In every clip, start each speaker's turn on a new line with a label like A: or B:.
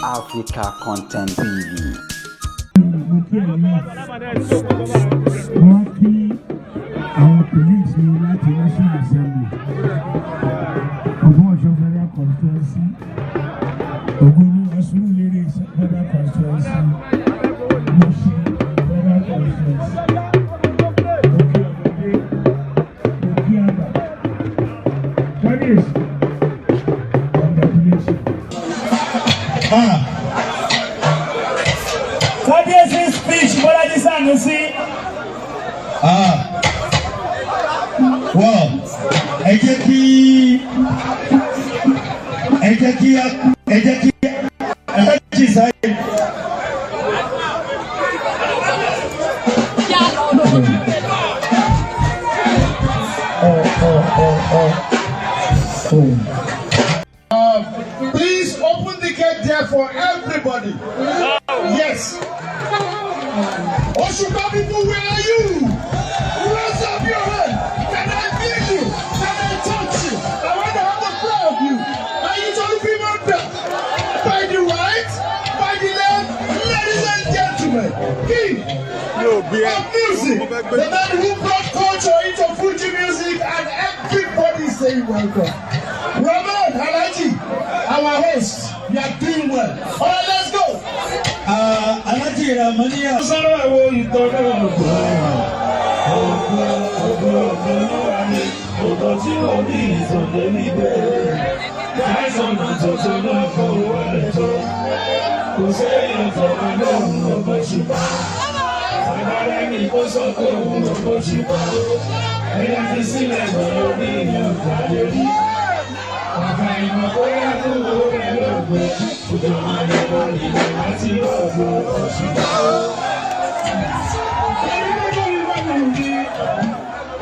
A: Africa Content TV.
B: Mo kí ẹ̀yin náà. Wọ́n kí àwọn colleagues mi láti National Assembly, Ògbómọ̀ṣọ́ Federal Constituency, Ògbómọ̀ṣọ́ Sùúrùlérè Federal Constituency, Mushin Federal Constituency. Mo kí ọmọdé, mo kí àgbà. Kábíyèsí, congratulations.
C: Ah.
D: Kábíyèsí speech, Bọ́lájí Sànúsí.
C: Ah. Well, ẹ jẹ́ kí Alhaji Saheed.
B: Oh.
E: Please open the gate there for everybody. Yes. Oshupa people, where are you? Raise up your hand. Can I feel you? Can I touch you? I want to have a prayer of you. Are you to people by the right, by the left, ladies and gentlemen, King of music, the man who brought culture into Fuji music, and everybody is saying welcome. Ramon Alhaji, our host, you are doing well. All right, let's go.
C: Ah, Alhaji Ramaniya.
B: Sọ̀rọ̀ ẹ̀wọ̀ ìtọ́jú ògo ògo ògo ògo ló ní ògo tí ó ní ìtòlé níbẹ̀. Láìsàn náà tuntun náà kò wọlé tó. Kò séèyàn tó máa lóhùn ògo ṣùgbọ́n. Agbára ẹni kó sọ pé òun ògo ṣùgbọ́n. Ẹ̀yà fi sílẹ̀ lọ́yọ́ ní ìyẹn kàlẹ́ rí. Àkà ìmọ̀ bóyá tó wó rẹ̀ lógo. Òjò máa lè lórí ilẹ̀ láti ògo òṣùpá.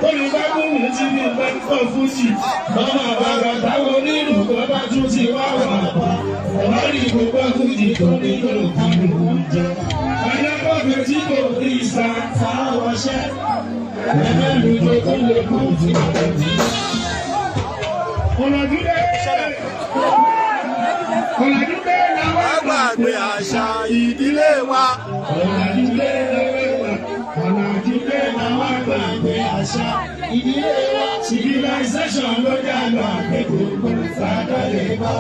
B: Tóní bá mú mi tí mi bá ń kọ́ fújì, lọ́mọ àbára táwọn onílù kan bá tún ti wá wà pa. Lórí gbogbo fújì tó ní lòdì lòún jẹ. Alákọ̀ọ́fẹ́ tí kò rí ìsà táwọṣẹ́. Ẹgbẹ́ mi tó tún lè kú tí kò ní. Ọ̀làjúdé! Ọ̀làjúdé làwọn
F: Gbàgbé àṣà ìdílé wa.
B: Ọ̀làjúdé làwọn ọ̀làjúdé làwọn gbàgbé àṣà ìdílé wa. Civilization ló dàgbà pé gbogbo ìfàdà lè bá.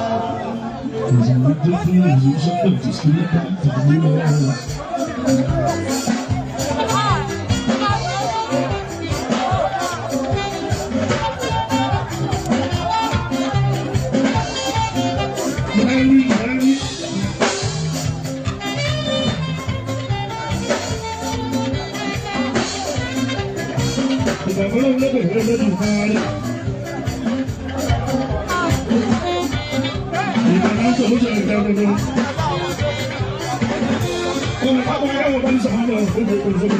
B: Very, very. Ìgbàgbọ́ ló ń lọ́gbẹ̀ẹ́ lọ́dún kan rí. Ìgbàgbọ́ tó ń ṣe ìgbà gbogbo. Olùkọ́ ẹ̀wọ̀n bá ní sọ̀rọ̀ náà fún gbogbo ìṣòro.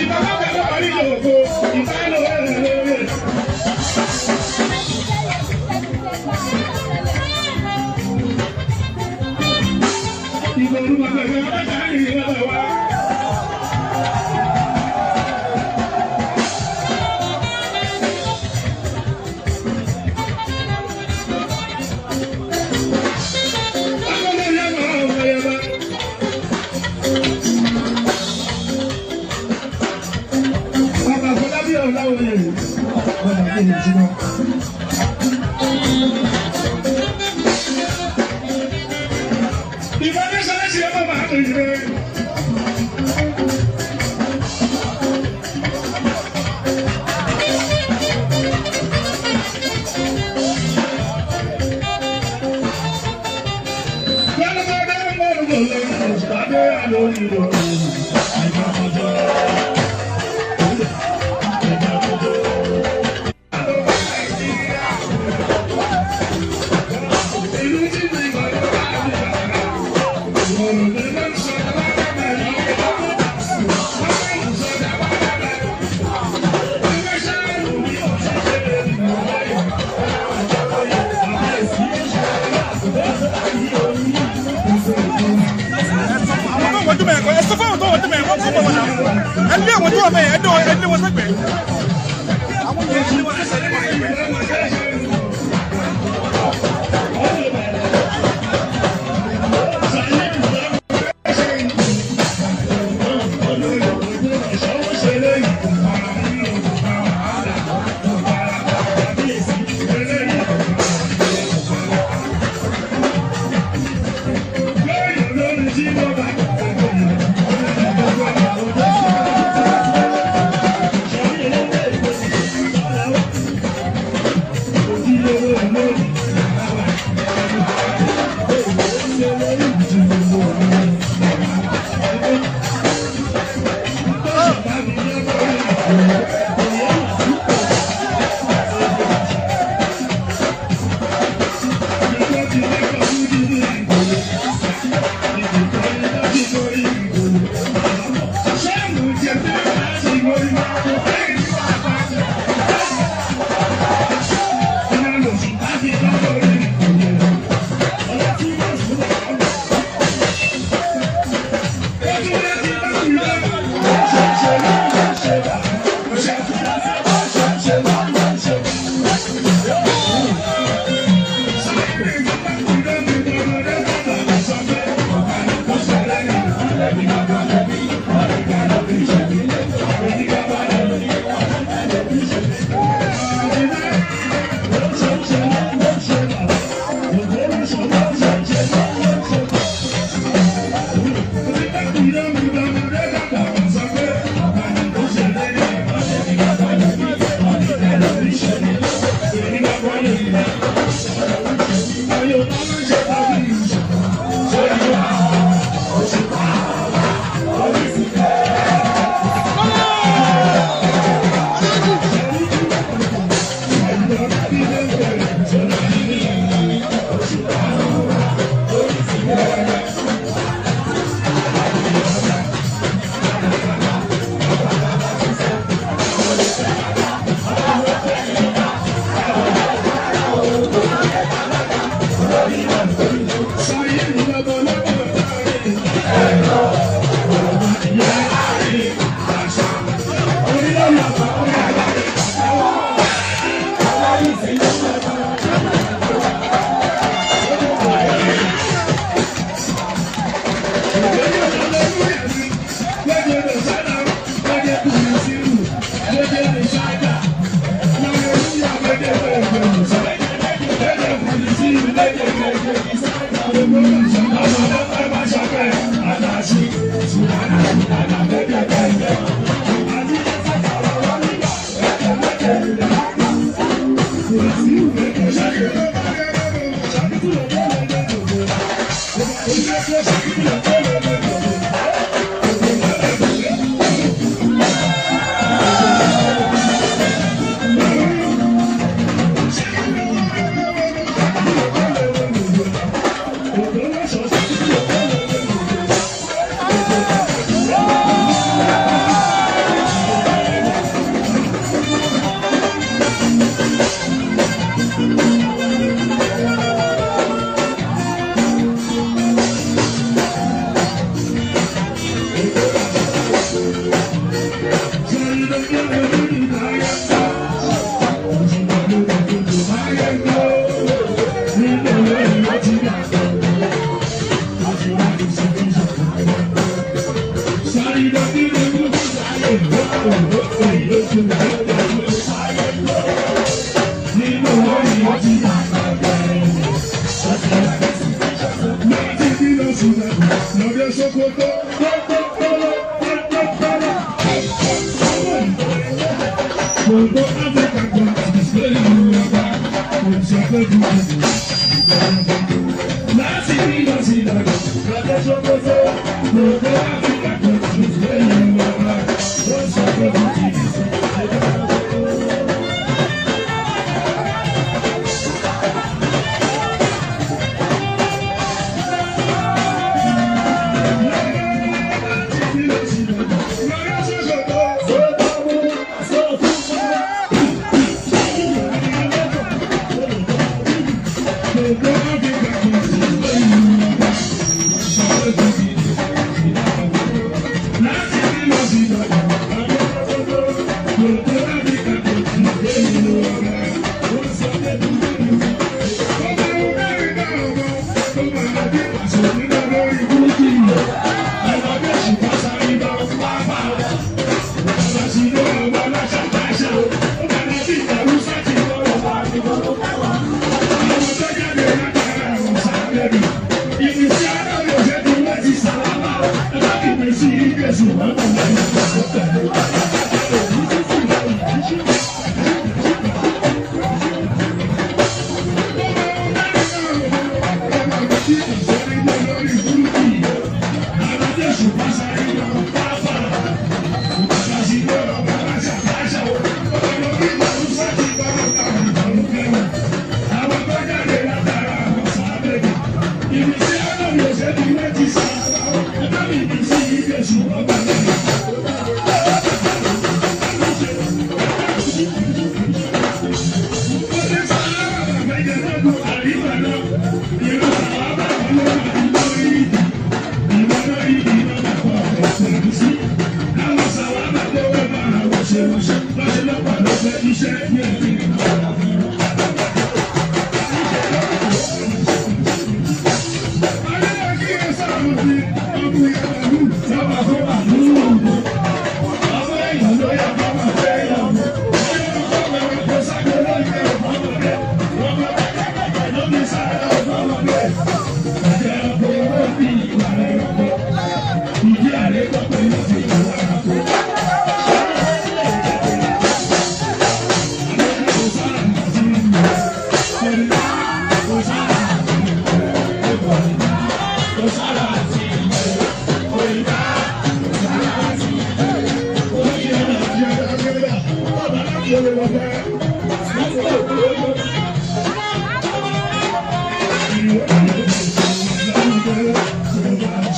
B: Ìgbàgbọ́ kan ló parí ìlòkò, ìbánu ẹ̀rọ lórí. Ìgbà olúwa pẹ̀lú ọlọ́jà ìrìn lọ́dọ̀ wa. Akọ́lé yẹn máa ń wáyé bá. Bàbá Fọlábí Ọ̀làwọ̀yẹ yìí, bàbá kò ní jùlọ. Ìbánisọ̀rọ̀ ṣe é bàbá àtúnṣe.
F: Àwọn tó wọ́n tó mẹ́rin kọ́ ẹ sọ fún àwọn tó wọ́n tó mẹ́rin wọ́n fún bọ̀ náà, ẹ lé àwọn tó wọ́n mẹ́rin, ẹ dán ẹ lé wọn sẹ́gbẹ̀ẹ́. Àwọn yẹn, ẹ lé wọn sẹ́gbẹ̀ẹ́, ẹ lé wọn sẹ́gbẹ̀ẹ́.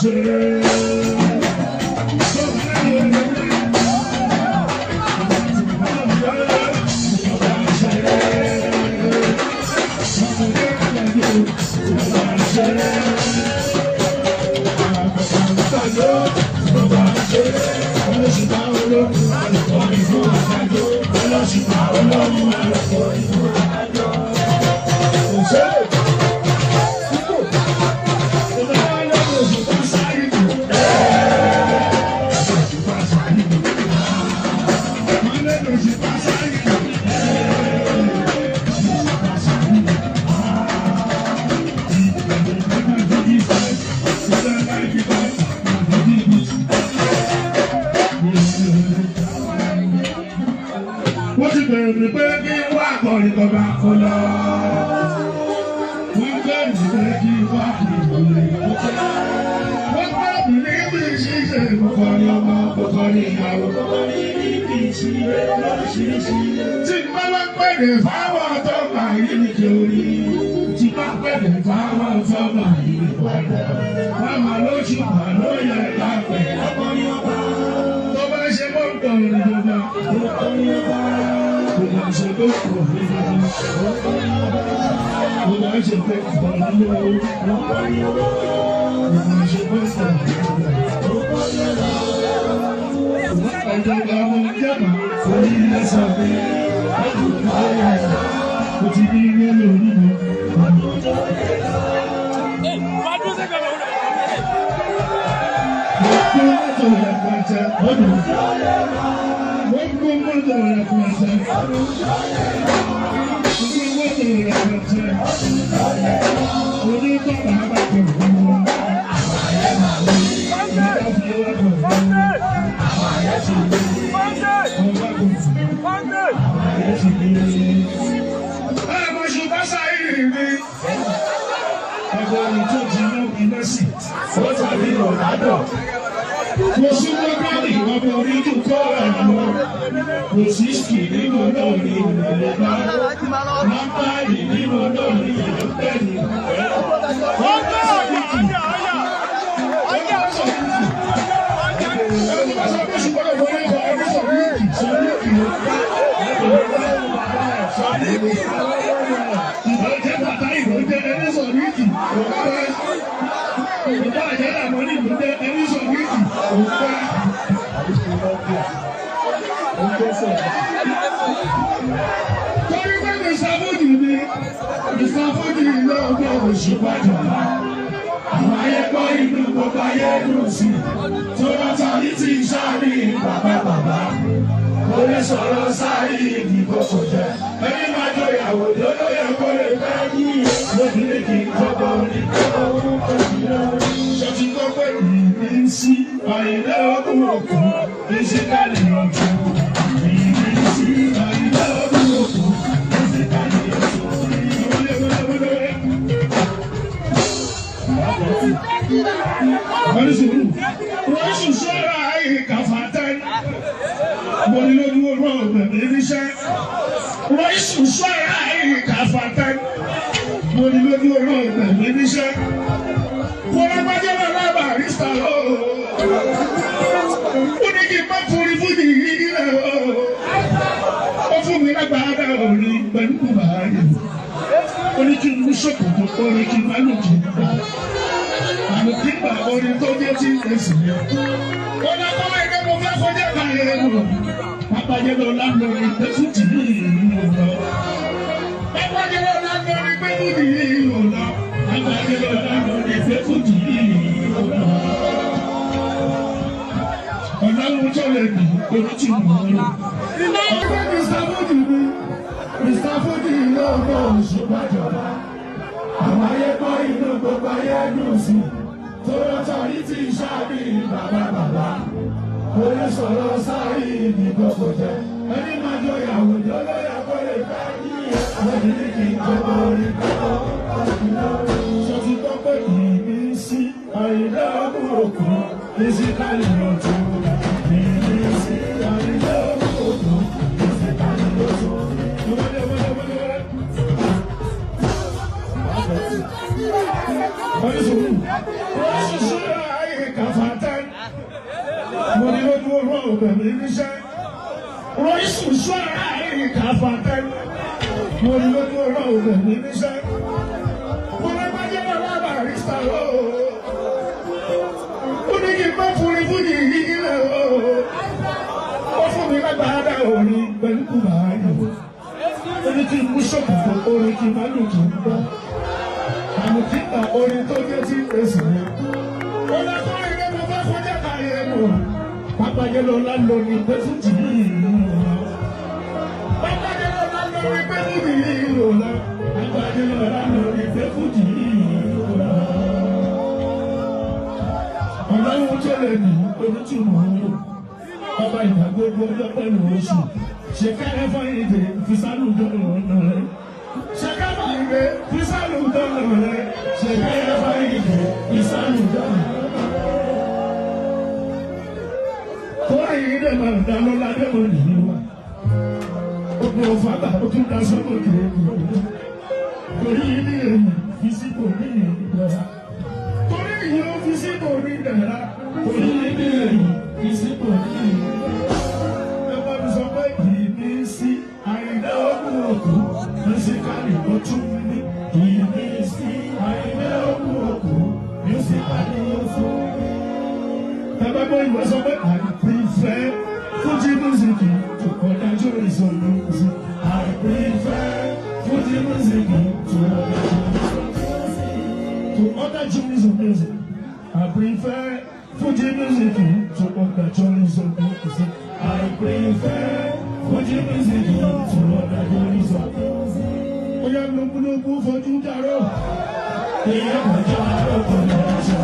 B: ṣeré. Wọ́n ti bẹ̀rẹ̀ mi pé kí wá kọrin kọba kó lọ. Wọ́n bẹ̀rẹ̀ mi pé kí wá kọrin kọba. Wọ́n bẹ̀rẹ̀ mi ní bí ṣíṣe kọkọrin ọmọ kọkọrin ìyàwó kọkọrin níbi ìṣiré lóríṣiríṣi. Tí n bá wá pẹ̀lẹ́ fáwọn tó máa yí mi torí. Tí bá pẹ̀lẹ́ fáwọn tó máa yí mi padà. Wọ́n máa lóṣù máa lóye lápẹ̀ lọ́kọrin ọba. Tó bá ṣe mọ́tò ìjọba. Kò sí mọ́gánì ọmọ orí tó kọ́ ẹ̀rọ. Kò sí sùn nínú lórí ìrìnlẹ̀ bá. Lápáàdì nínú lórí ìrìnlẹ̀. Wọ́n bá sọ̀rọ̀ Torí pé Mr. Fuji ni Mr. Fuji lọ́gbọ̀n òṣùpá-jọba. Àwọn ayé gbọ́ inú gbogbo ayé dùn sí. Tó bá tàbí tí sáàrí bàbá bàbá. Kò lè sọ̀rọ̀ sáàrí ìdìbò kò jẹ́. Ẹni máa jọ ìyàwó ló ló yẹ kó lè fẹ́ yí. Lóbìnrin kì í kọ́kọ́ ní kọ́kọ́ orúkọ ìlú. Ṣé ti gbọ́ pé ìrísí àìlẹ́ ọdún òkú ìṣíkàlì ọ̀tún? Ìrísí àìlẹ́ ọdún òkú ìṣíkàlì ọ̀tún. Rọ́ṣù sọ́ra ìkàfàtẹ́. Mo ní lójú oró bẹ̀rẹ̀ níṣẹ́. Rọ́ṣù sọ́ra ìkàfàtẹ́. Mo ní lójú oró bẹ̀rẹ̀ níṣẹ́. Mo lágbájá bàbá barista o. Ó ní kí n má forí fún mi nílẹ̀ o. Ó fún mi lágbàdá òní pẹ̀lú bàárẹ̀. Ó ní kí n mú ṣòkòtò, ó ní kí n má lòkè gbà. Àlùkìgbà orin tó jẹ́ tí èsì yẹn. Ó ní kọ́ ẹgbẹ́ mo fẹ́ kọjá báyẹn lọ. Pápájẹ́ lọ lánàá ní pé fújì ní ìlú lọ. Pápájẹ́ lọ lánàá ní pé fújì ní ìlú lọ. Pápájẹ́ lọ lánàá ní pé fújì ní ìlú lọ. Ọ̀làwùn tó lè dùn orí tí mò ń lò. Ọgbẹ́ Mr. Fuji ni Mr. Fuji lọ́gbọ̀n òṣùpá jọba. Àwọn ayé gbọ́ inú gbogbo ayé dùn sí. Tòrótọ̀ yìí ti ṣáàbì bàbá bàbá. Kò lè sọ̀rọ̀ sáré ìdìbò kò jẹ́. Ẹni máa jọ ìyàwó jọ ló yẹ kó lè fẹ́ yí. Obìnrin kì í jọba orí kọ́. Ṣé ti gbọ́ pé ìrísí àìlẹ́ ọdún òkú ìsìkàlì ọ̀tún? Ìrísí àìlẹ́ ọdún òkú ìsìkàlì ọ̀tún. Wọlé wọlé wọlé wọlé. ọlọ́run bẹ̀rẹ̀ níṣẹ́. Rọ́ìsù ṣọ́ra ìkàfàtẹ́. Mo rí lójú ọlọ́run bẹ̀rẹ̀ níṣẹ́. Mo lọ́gbàjẹ́ bàbá Barrister o. Ó ní kí n bá fúnni fúnni yìí nílẹ̀ o. Ó fún mi lágbàdá orin pẹ̀lú kùmàáyò. Ó ní kí n mú ṣòkòtò orin kí n má lù kí n gbọ́. Àmùkíta orin tó jẹ́ tí èsì rẹ̀. Ó lọ́kọ́rin ní mo fẹ́ kọjá káyé mọ̀. Pápájẹ́lọ́lá ló ní pé fújì yìí lọ́la. Pápájẹ́lọ́lá ló ní pé fújì yìí lọ́la. Pápájẹ́lọ́lá ló ní pé fújì yìí lọ́la. Ọlọ́run tó lè ní onítùmọ̀ ọ̀hún. Ọba ìgbà gbogbo ọjọ́ pẹ̀lú oṣù. Ṣèkẹ́rẹ́ fọ́yìntì fisálù dọ́nà ọ̀nà rẹ̀. Ṣèkẹ́rẹ́ fọ́yìntì fisálù dọ́nà rẹ̀. Ṣèkẹ́rẹ́ fọ́yìntì fisálù dọ́nà rẹ̀. Kórè yìí dẹ̀ máa dá lọ́lá dẹ́mọ̀ nìyí wa. Gbogbo fàgbà ó tún dá sọ́mọ̀ kiri. Torí yìí ní èyí fi sípò ní ìdára. Torí yìí ó fi sípò ní ìdára. Torí yìí ní èyí fi sípò ní ìdára. Ẹ bá mi sọ pé ìní sí àìdá ọdún òkú mísíkàlì ó tún ní. Ìní sí àìdá ọdún òkú mísíkàlì ó tún ní. Tàbá gbọ́ ìwé sọ pé I prefer Fuji music to other genres of music. I prefer Fuji music to other genres of music. To other genres of music. I prefer Fuji music to other genres of music. I prefer Fuji music to other genres of music. Ó yá lógúnlógún fojú dárò. Ìyá kọjá àròkọ lọ́jọ́.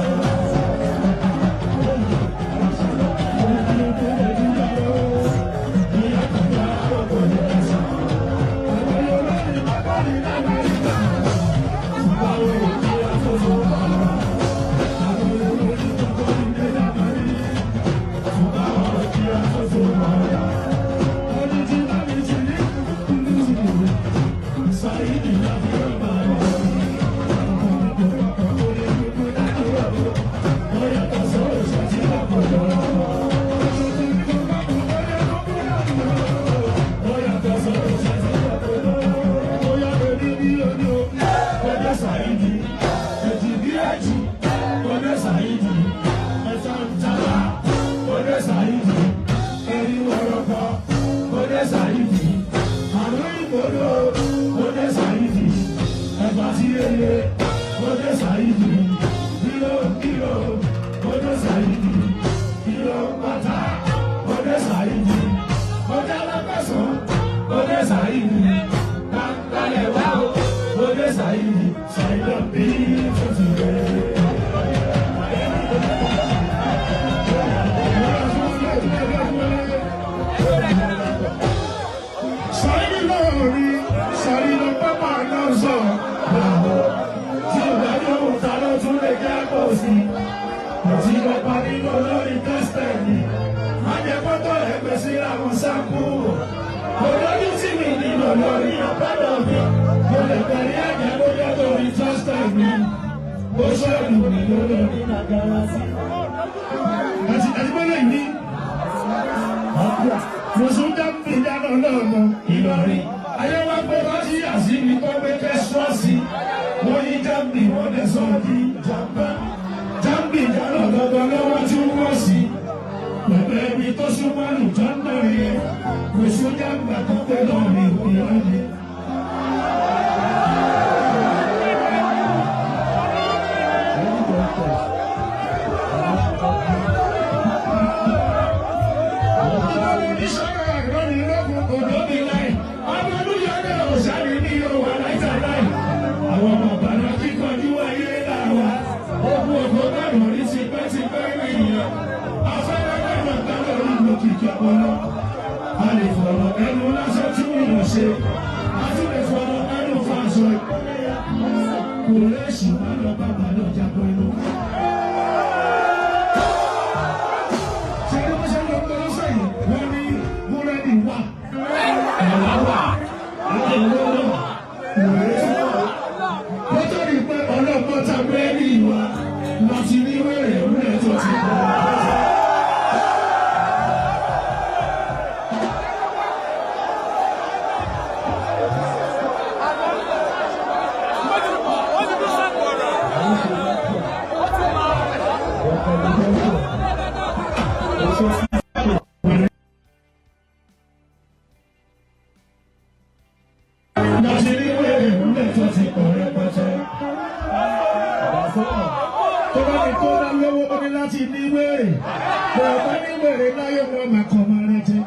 B: Bàbá ní wèrè láyé wọn máa kọ̀ máa rẹ jẹ.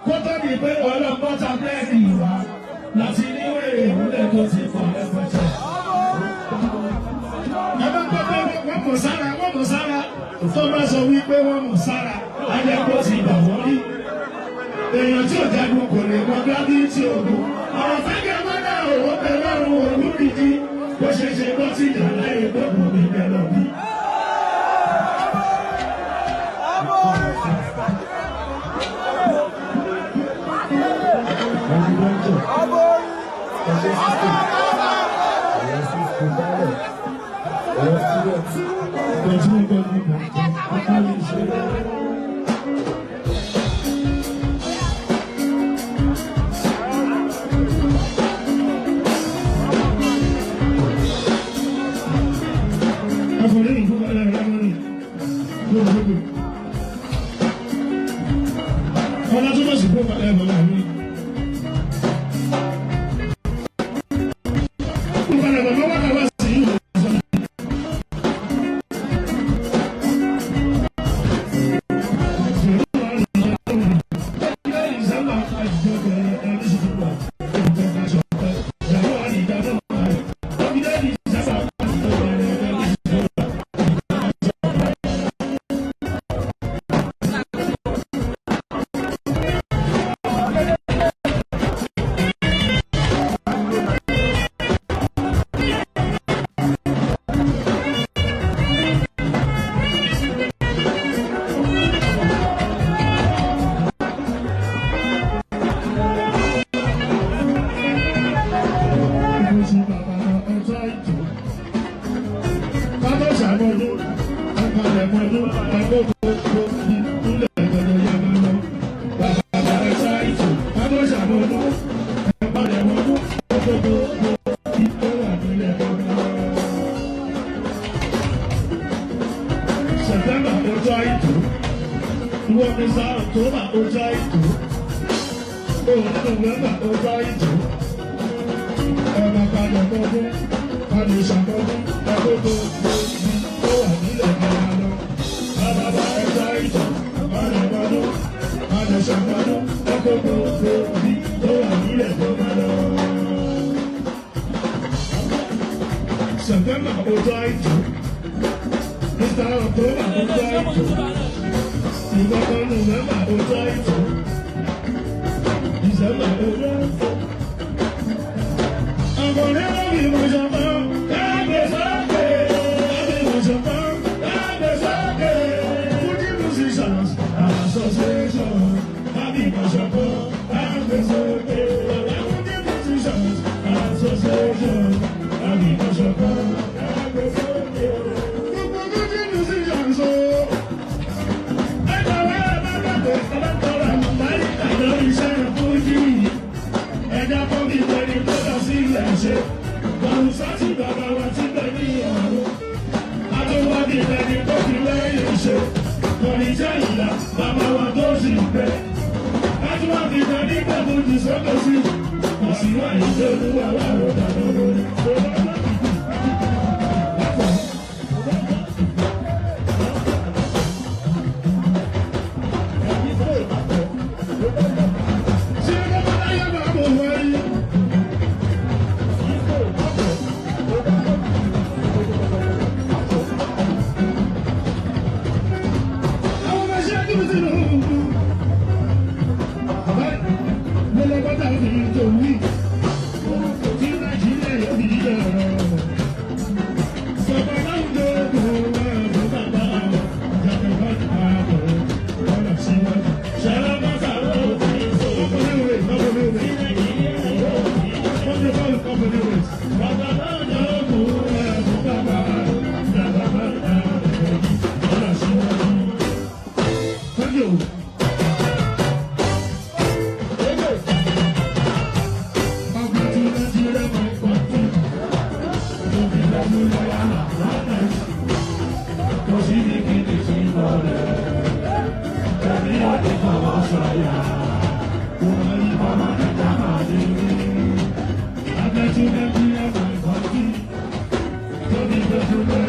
B: Kó tó di pé ọlọ́pàá búrẹ́dì wá láti ní wèrè ìmúlẹ̀ tó ti pọ̀ rẹpẹtẹ. Ẹ bá gbọ́ pé wọ́n mọ̀ sára, wọ́n mọ̀ sára. Tó bá sọ wípé wọ́n mọ̀ sára, á jẹ́ kó ti bà wọ́n rí. Èèyàn tí ò jagun kò lè mọ gravity ogun. Ọ̀rọ̀ fẹ́kẹ̀ mọ́dà òwò bẹ lọ́rùn olúdìdí. Bó ṣe ṣe bó ti dà láyé gbọ́dọ̀ mi bẹ lọ bí. Ọlá tó bá sì gbọ́ balẹ̀ bàbá mi. Balẹ̀ bàbá wà kàwá sí ìlú. September ọjọ́ àìtó, ìwọ mi sá October ọjọ́ àìtó, òun November ọjọ́ àìtó. Ẹ̀rọ kalẹ̀ mọ́dún, kalẹ̀ ṣàmọ́dún, ẹ̀kọ́ tó gbòógì tó wà nílẹ̀ máa lọ. Bàbá ẹja ìtọ̀, kalẹ̀ mọ́dún, kalẹ̀ ṣàmọ́dún, ẹ̀kọ́ tó gbòógì tó wà nílẹ̀ tó máa lọ. September ọjọ́ àìtó, Mr. October ọjọ́ àìtó, ìgbọ́kọ̀ November ọjọ́ àìtó, December ọjọ́ àìtó. Ẹja kọ́ bí ìtẹ́ni tó dá sí ilẹ̀ ṣe. Bàrùsá tí bàbá wa ti bẹ̀ ní ọ̀run. Adéwádìí ìtẹ́ni tó fi lẹ́yìn ṣe. Kọ̀nìjẹ́ ìlà bàbá wa tó sì bẹ̀. Adéwádìí ìtẹ́ni pẹ̀lú ìsọ́kè sí. Kò sí wà ìdí olúwa wà lọ́dà lórí. Ṣé ọmọ láyé máa mọ̀ wáyé? Àwọn ọmọ ṣe ẹni tí ló ń kú. Bàbá mo lọ bọ́tà obìnrin tó wí. Tí Nàìjíríà yóò fi yíyọ ọ̀rọ̀. Bàbá láwùjọ kò wá fún bàbá àwọn. Jàpẹ̀ bá àbọ̀ ọ̀nà síwájú. Ṣẹlá bàtà ló fi sọ. Ọkùnrin rẹ̀ ọkùnrin rẹ̀. Ọkùnrin rẹ̀ ọkùnrin rẹ̀. Bàbá láwùjọ kò wá fún bàbá àwọn. Jàpẹ̀ bá àbọ̀ ọ̀nà síwájú. Thank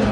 B: you.